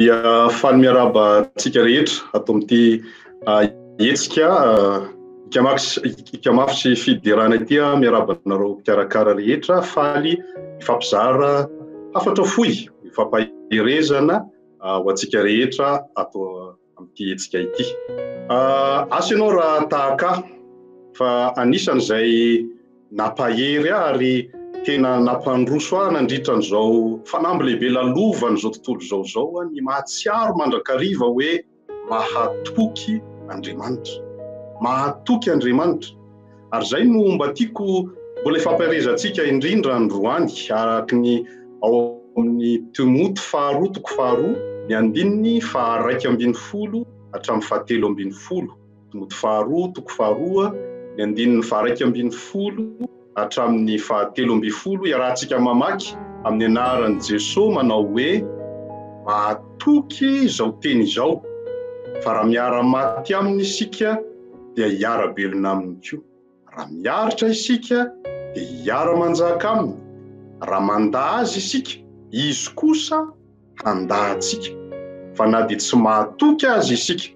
Dia faly miarahaba antsika rehetra ato amin'ity hetsika Ikamafy sy Fiderana ity. Miarahaba anareo mpikarakara rehetra, faly hifampizara hafatra fohy hifampaherezana ho antsika rehetra ato amin'ity hetsika ity. Asa ianao raha tahaka ahy fa anisan'izay nampahery ahy ary tena nampandroso ahy nandritra an'izao fanamby lehibe lalovan'izao tontolo izao izao ny mahatsiaro mandrakariva hoe mahatoky Andriamanitra. Mahatoky Andriamanitra. Ary izay no mba tiako mbola hifampaherezantsika indrindra androany araka ny ao amin'ny Timoty faharoa toko faharoa ny andininy faha-11 hatramin'ny faha-13. Timoty faharoa toko faharoa ny andininy faha-11 hatramin'ny faha-13 iarahantsika mamaky amin'ny anaran'i Jesoa manao hoe mahatoky izao teny izao fa raha miara-maty aminy isika dia hiara-belona aminy koa. Raha miaritra isika dia hiara-manjaka aminy. Raha mandà azy isika, izy kosa handà antsika. Fa na dia tsy mahatoky aza isika,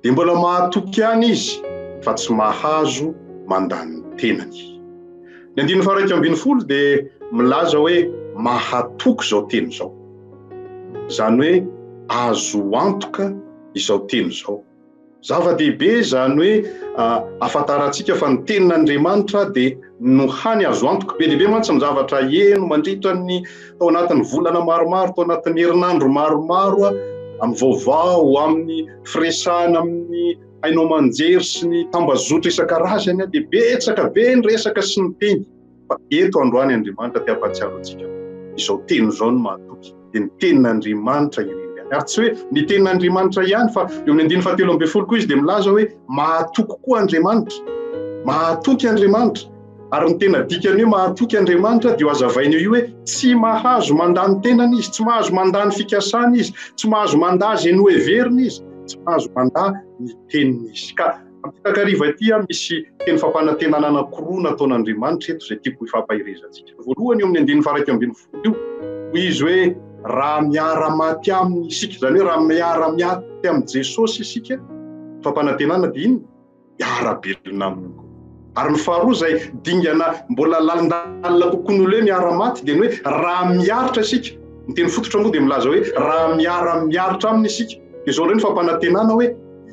dia mbola mahatoky ihany izy fa tsy mahazo mandà ny tenany. Ny andininy faha-11 dia milaza hoe mahatoky izao teny izao. Izany hoe azo antoka izao teny izao. Zava-dehibe izany hoe ahafantarantsika fa ny tenin'Andriamanitra dia no hany azo antoka. Be dia be mantsy ny zavatra heno mandritra ny tao anatin'ny volana maromaro, tao anatin'ny herinandro maromaro, amin'ny vaovao, amin'ny firesahana amin'ny haino aman-jery sy ny tambazotra isan-karazany, dia betsaka be ny resaka sy ny teny. Fa eto androany Andriamanitra te hampahatsiaro antsika izao teny izao no mahatoky, dia ny tenin'Andriamanitra irery ihany. Ary tsy hoe ny tenin'Andriamanitra ihany fa eo amin'ny andininy fahatelo ambin'ny folo koa izy dia milaza hoe mahatoky koa Andriamanitra. Mahatoky Andriamanitra. Ary ny tena dikany hoe mahatoky Andriamanitra dia hazavaina eo io hoe tsy mahazo mandà ny tenany izy, tsy mahazo mandà ny fikasany izy, tsy mahazo mandà izay noheveriny izy, tsy mahazo mandà ny teniny izy. Ka Amin'ity takariva ity aho misy teny fampanantenana anankiroa nataon'Andriamanitra eto izay tiako hifampaherezantsika. Voalohany eo amin'ny andininy faha-11 io, hoy izy hoe raha miara-maty aminy isika, izany hoe raha miara-miaty amin'i Jesosy isika, fampanantenana dia inona? Miara-belona aminy koa. Ary ny faharoa izay dingana mbola lalindalina kokoa noho ilay hoe miara-maty dia ny hoe raha miaritra isika. Ny teny fototra moa dia milaza hoe raha miara-miaritra aminy isika. Dia izao indray ny fampanantenana hoe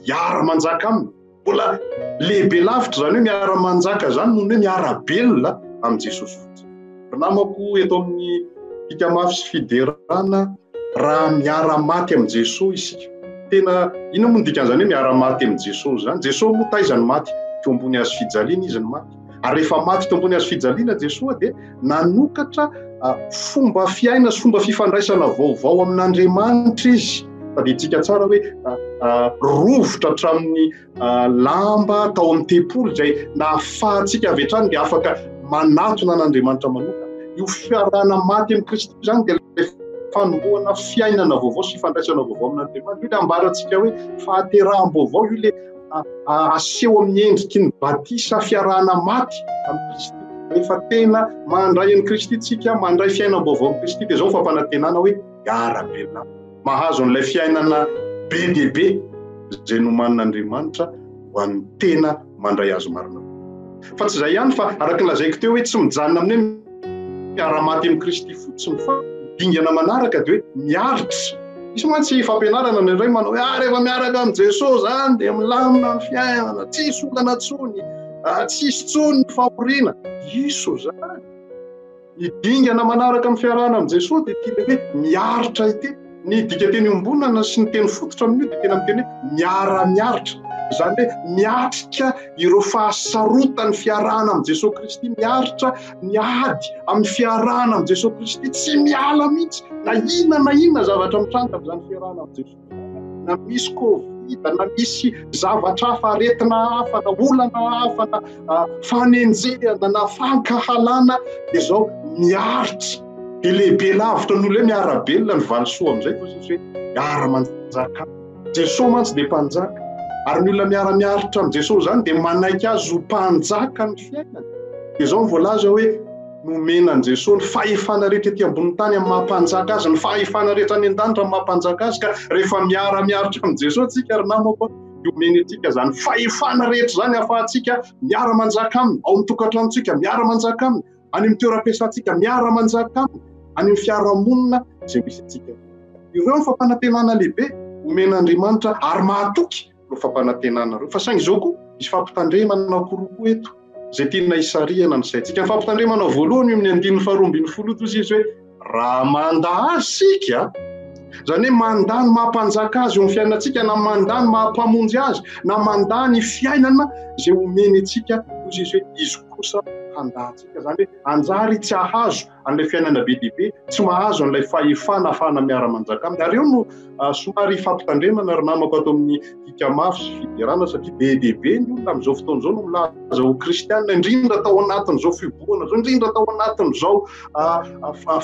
hiara-manjaka aminy. Mbola lehibe lavitra izany hoe miara-manjaka izany noho ny hoe miara-belona amin'i Jesosy fotsiny. Ry namako eto amin'ny Pika Mafy sy Fiderana, raha miara-maty amin'i Jesosy isika, tena inona moa ny dikan'izany hoe miara-maty amin'i Jesosy izany? Jesosy moa taiza no maty? Teo ambony hazo fijaliana izy no maty. Ary rehefa maty teo ambony hazo fijaliana Jesoa dia nanokatra fomba fiaina sy fomba fifandraisana vaovao amin'Andriamanitra izy. Tadidintsika tsara hoe rovitra hatramin'ny lamba tao amin'ny tempoly izay nahafahantsika avy hatrany dia afaka manatona an'Andriamanitra manokana. Io fiarahana maty amin'i Kristy izany dia ilay fanombohana fiainana vaovao sy fifandraisana vaovao amin'Andriamanitra. Io ilay ambarantsika hoe fahateraham-baovao, io ilay aseho amin'ny endriky ny batisa fiarahana maty amin'i Kristy. Rehefa tena mandray an'i Kristy tsika, mandray fiainam-baovao amin'i Kristy, dia izao ny fampanantenana hoe hiara-belona. Mahazo an'ilay fiainana be dia be izay nomanin'Andriamanitra ho an'ny tena mandray azy marina. Fa tsy izay ihany fa araka ny lazaiko teo hoe tsy mijanona amin'ny hoe miara-maty amin'i Kristy fotsiny fa dingana manaraka dia hoe miaritra. Misy mantsy fampianarana indraindray manao hoe ah rehefa miaraka amin'i Jesosy zany dia milamina ny fiainana, tsisy olana intsony, ah, tsisy intsony ny fahoriana. Diso zany. Ny dingana manaraka amin'ny fiarahana amin'i Jesosy dia ity ilay hoe miaritra ity. Ny dikanteny iombonana sy ny teny fototra amin'io dia tena miteny hoe miara-miaritra. Izany hoe miatrika ireo fahasarotan'ny fiarahana amin'i Jesosy Kristy, miaritra ny ady amin'ny fiarahana amin'i Jesosy Kristy, tsy miala mihitsy na inona na inona zavatra mitranga amin'izany fiarahana amin'i Jesosy izany, na misy covid, na misy zavatra hafa, aretina hafa, na olana hafa, na fanenjehana, na fankahalana, dia izao miaritra. Dia lehibe lavitra noho ilay miara-belona ny valisoa amin'izay fa hoe miara-manjaka. Jesosy mantsy dia mpanjaka. Ary ny olona miara-miaritra amin'i Jesosy izany dia manaiky azy ho mpanjaka ny fiainany. Dia izao no voalaza hoe Nomena an'i Jesoa ny fahefana rehetra ety ambonin'ny tany amin'ny maha mpanjaka azy, ny fahefana rehetra any an-danitra amin'ny maha mpanjaka azy, ka rehefa miara-miaritra amin'i Jesoa tsika ry namako, dia omeny antsika izany fahefana rehetra izany ahafahantsika miara-manjaka aminy, ao amin'ny tokantranontsika miara-manjaka aminy, any amin'ny toeram-piasantsika miara-manjaka aminy, any amin'ny fiarahamonina izay misy antsika. Ireo ny fampanantenana lehibe omen'Andriamanitra ary mahatoky ireo fampanantenana ireo. Fa saingy izao koa, misy fampitandremana anankiroa koa eto, izay tiana hisarihana ny saintsika. Ny fampitandremana voalohany eo amin'ny andininy faharoa ambin'ny folo io, izy hoe raha mandà azy isika, izany hoe mandà ny maha mpanjaka azy eo amin'ny fiainantsika, na mandà ny maha mpamonjy azy, na mandà ny fiainana izay omeny antsika, hoy izy hoe izy kosa handà antsika. Izany hoe hanjary tsy hahazo an'ilay fiainana be dia be, tsy mahazo an'ilay fahefana ahafahana miara-manjaka aminy. Ary eo no somary fampitandremana ry namako ato amin'ny Hika Mafy sy Fiderana, satria be dia be ny olona amin'izao fotoana izao no milaza ho kristianina, indrindra tao anatin'izao fihibohana izao, indrindra tao anatin'izao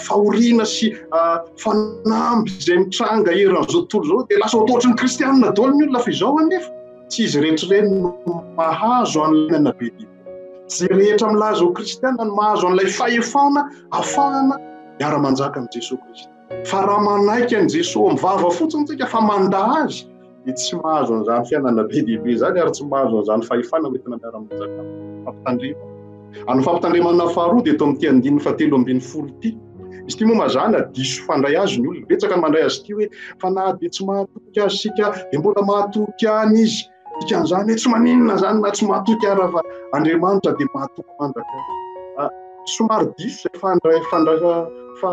fahoriana sy fanamby izay mitranga eran'izao tontolo izao, dia lasa ohatry ny kristianina daholo ny olona, fa izao anefa tsy izy rehetra ireny no mahazo an'ilay fiainana be dia be. Izay rehetra milaza ho kristiana no mahazo an'ilay fahefana afahana miara-manjaka amin'i Jesoa Kristy. Fa raha manaiky an'i Jesoa amin'ny vava fotsiny isika fa mandà azy, dia tsy mahazo an'izany fiainana be dia be izany ary tsy mahazo an'izany fahefana hoentina miara-manjaka aminy. Fampitandremana. Ary ny fampitandremana faharoa dia eto amin'ity andininy fahatelo ambin'ny folo ity. Izy ity moa mazàna diso fandray azy ny olona. Betsaka ny mandray azy ity hoe fa na dia tsy mahatoky azy isika dia mbola mahatoky ihany izy. Dikan'izany hoe tsy maninona izany na tsy mahatoky ara fa Andriamanitra dia mahatoky mandrakizay. Somary diso izay fandray fandray fa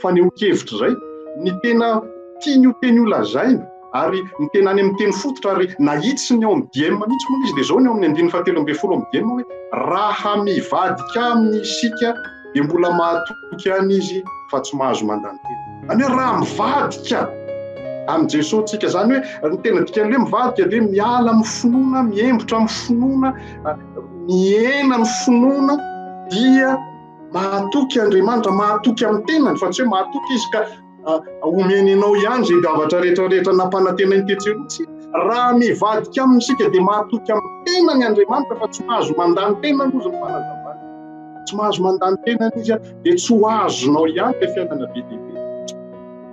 fanehoan-kevitra izay. Ny tena tian'io teny io lazaina ary ny tena any amin'ny teny fototra ary nahitsy ny ao amin'ny diem mihitsy moa izy dia izao ny ao amin'ny andininy fahatelo ambin'ny folo amin'ny diem hoe raha mivadika aminy isika dia mbola mahatoky ihany izy fa tsy mahazo mandany tena. Izany hoe raha mivadika amin'i Jesoa tsika, izany hoe ny tena dikan'ilay hoe mivadika dia miala amin'ny finoana, miembotra amin'ny finoana, mihena ny finoana, dia mahatoky Andriamanitra, mahatoky amin'ny tenany fa tsy hoe mahatoky izy ka omeny anao ihany izay zavatra rehetra rehetra nampanantenainy tetsy aloha. Tsia, raha mivadika aminy isika dia mahatoky amin'ny tenany Andriamanitra fa tsy mahazo mandany tenany hozy ny fanazavana. Tsy mahazo mandany tenany izy dia tsy ho azonao ihany ilay fiainana be dia be.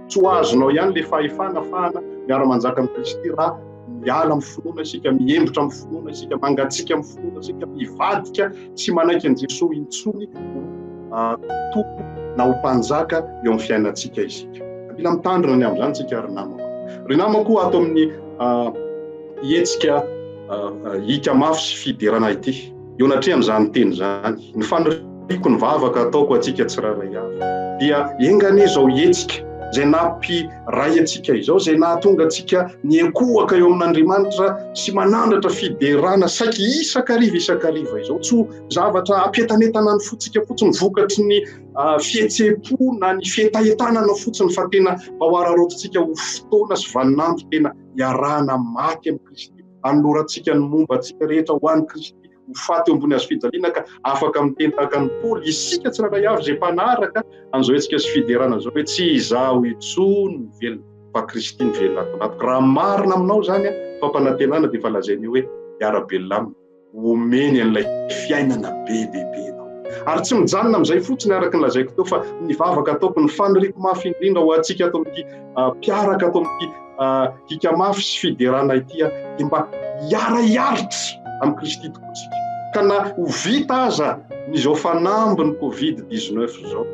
Tsy ho azonao ihany ilay fahefana afahana miara-manjaka amin'i Kristy raha miala amin'ny finoana isika, mihembotra amin'ny finoana isika, mangatsiaka amin'ny finoana isika, mivadika tsy manaiky an'i Jesoa intsony ho Tompo na ho Mpanjaka eo amin'ny fiainantsika isika. Mila mitandrina ny amin'izany isika ry namako. Ry namako, ato amin'ny hetsika Hika Mafy sy Fiderana ity, eo anatrehan'izany teny izany, ny faniriako, ny vavaka ataoko ho antsika tsirairay avy, dia enga anie izao hetsika izay nampiray antsika izao, izay nahatonga antsika niankohoka eo amin'Andriamanitra sy manandratra fiderana saiky isan-kariva isan-kariva izao, tsy ho zavatra hampientanentana ny fontsika fotsiny vokatry ny fihetseham-po na ny fihetahetanana fotsiny, fa tena mba ho araraotintsika ho fotoana sy vaninandro tena iarahana maty amin'i Kristy, anolorantsika ny momba antsika rehetra ho an'i Kristy, ho faty eo ambony hazo fijaliana ka afaka miteny tahaka an'i Paoly isika tsirairay avy izay mpanaraka an'izao hetsika sy fiderana izao hoe tsy izaho intsony no velona fa Kristy no velona ato anatiko. Raha marina aminao izany, fampanantenana dia efa lazainy hoe hiara-belona aminy, omeny an'ilay fiainana be dia be ianao. Ary tsy mijanona amin'izay fotsiny araka ny lazaiko teo fa ny vavaka ataoko, ny faniriako mafy indrindra ho antsika ato amin'ity mpiaraka ato amin'ity hika mafy sy fiderana ity dia mba hiara-hiaritra amin'i Kristy tokoa isika. Ka na ho vita aza ny izao fanambin'ny Covid 19 izao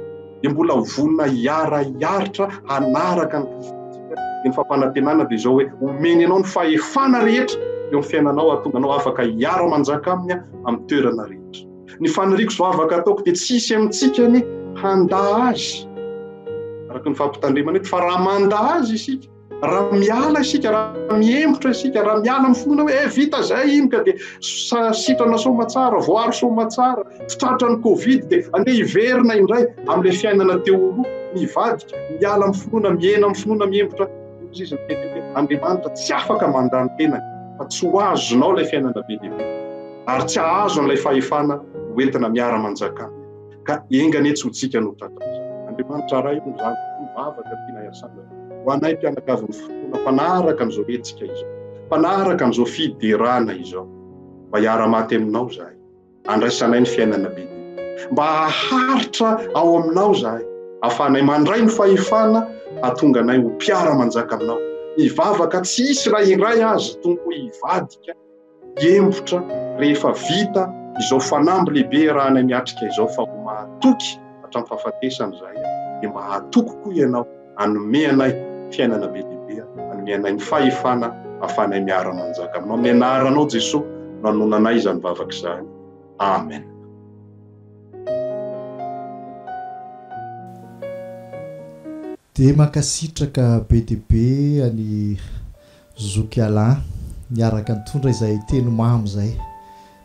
dia mbola ho vonona hiara-hiaritra hanaraka an'i Kristy isika. Dia ny fampanantenana dia izao hoe omeny anao ny fahefana rehetra eo amin'ny fiainanao hahatonga anao afaka hiara-manjaka aminy amin'ny toerana rehetra. Ny faniriako sy vavaka ataoko dia tsy hisy amintsika ny handà azy, araka ny fampitandremana eto, fa raha mandà azy isika, raha miala isika, raha mihembotra isika, raha miala amin'ny finoana hoe eh, vita izay iny ka dia sitrana soamatsara, voaro soamatsara, tsy tratra ny Covid dia andeha hiverina indray amin'ilay fiainana teo aloha, mivadika, miala amin'ny finoana, mihena amin'ny finoana, mihembotra. Hoy izy niteny hoe Andriamanitra tsy afaka mandà ny tenany fa tsy ho azonao ilay fiainana be dia be. Ary tsy hahazo an'ilay fahefana ho entina miara-manjaka aminy. Ka enga anie tsy ho tsika no tratran'izany. Andriamanitra Ray o, izany tokoa ny vavaka tianay hasandratra ho anay mpianakavin'ny finoana mpanaraka an'izao hetsika izao, mpanaraka an'izao fiderana izao. Mba hiara-maty aminao izahay. Andraisanay ny fiainana be dia be. Mba haharitra ao aminao izahay, ahafahanay mandray ny fahefana hahatonga anay ho mpiara-manjaka aminao. Mivavaka tsy hisy raha iray aza, Tompo, hivadika, hiembotra rehefa vita izao fanamby lehibe iarahanay miatrika izao fa ho mahatoky hatramin'ny fahafatesana izahay, dia mba hahatoky koa Ianao hanome anay fiainana be dia be, hanome anay ny fahefana ahafahanay miara-manjaka aminao. Amin'ny anaranao Jesoa no anonanay izany vavaka izany. Amen. Dia mankasitraka be dia be an'i Zoky Alain niaraka nitondra izay teny mamy izay.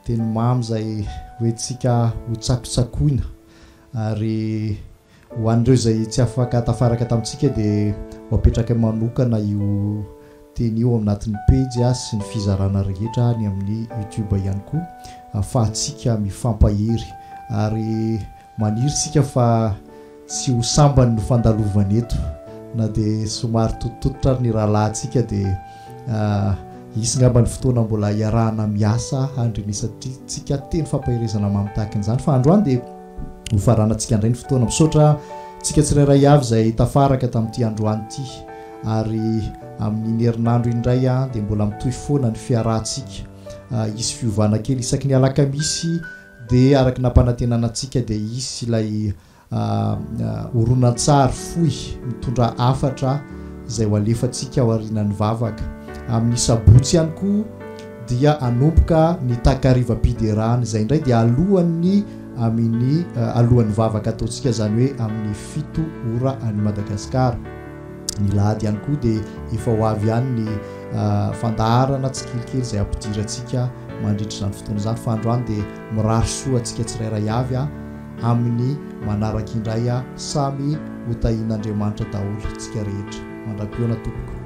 Teny mamy izay hoentintsika hotsakotsakoina ary Ho an'ireo izay tsy afaka tafaraka tamintsika dia ho apetrakay manokana io teny io ao anatin'ny pejy sy ny fizarana rehetra any amin'ny youtube ihany koa ahafahantsika mifampahery ary maniry isika fa tsy ho sambany no fandalovana eto na dia somary tototototra ary ny rahalahintsika dia hisy ngamba ny fotoana mbola hiarahana miasa handrenesantsika teny fampaherezana mamy tahaka an'izany fa androany dia Ho faranantsika indray ny fotoana. Misaotra antsika tsirairay avy izay tafaraka tamin'ity androany ity. Ary amin'iny herinandro iny indray dia mbola mitohy foana ny fiarahantsika. Hisy fiovana kely isaky ny alakamisy dia araka ny nampanantenana antsika dia hisy ilay horonantsary fohy mitondra hafatra izay ho alefantsika aorianan'ny vavaka. Amin'ny sabotsy ihany koa dia hanomboka ny takarivam-piderana, izay indray dia alohan'ny amin'ny alohan'ny vavaka ataontsika, izany hoe amin'ny 7 ora any Madagasikara. Ny lahady ihany koa dia efa ho avy ihany ny fandaharana tsikelikely izay hampidirantsika mandritra izany fotoana izany, fa androany dia mirary soa antsika tsirairay avy amin'ny manaraka indray samy ho tahian'Andriamanitra daholo tsika rehetra. Mandra-pihaona tompoko.